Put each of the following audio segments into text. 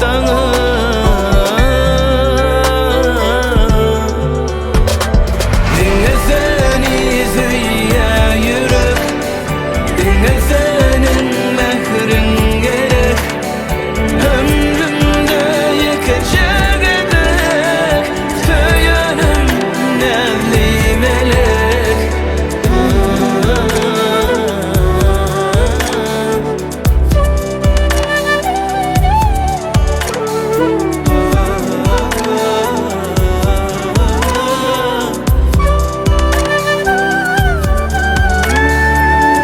daňa. Diňe seni söýýär ýürek, Diňe seniň mähriň gerek. Ömrümde ýekeje gezek Söýenim näzli melek.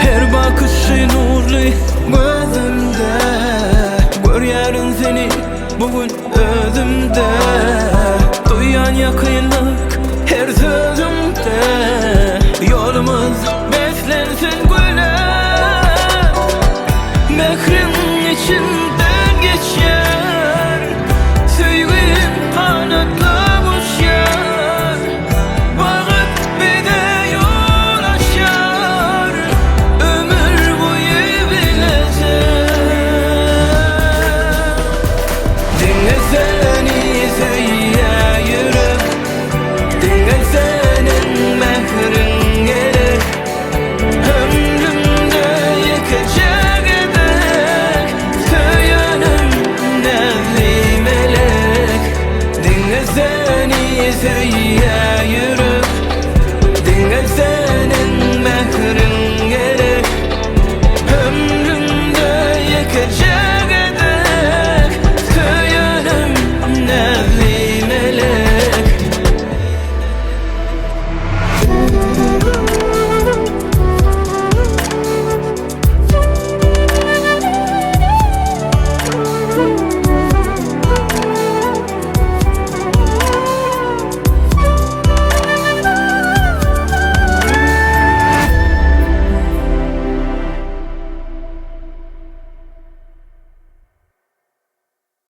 Her bakyşy nurly gözümde Görýärin seni bu gün özümde Duýýan ýakynlyk her sözüňde Ýolumyz beslensin güle Mähriň içinden geçýän.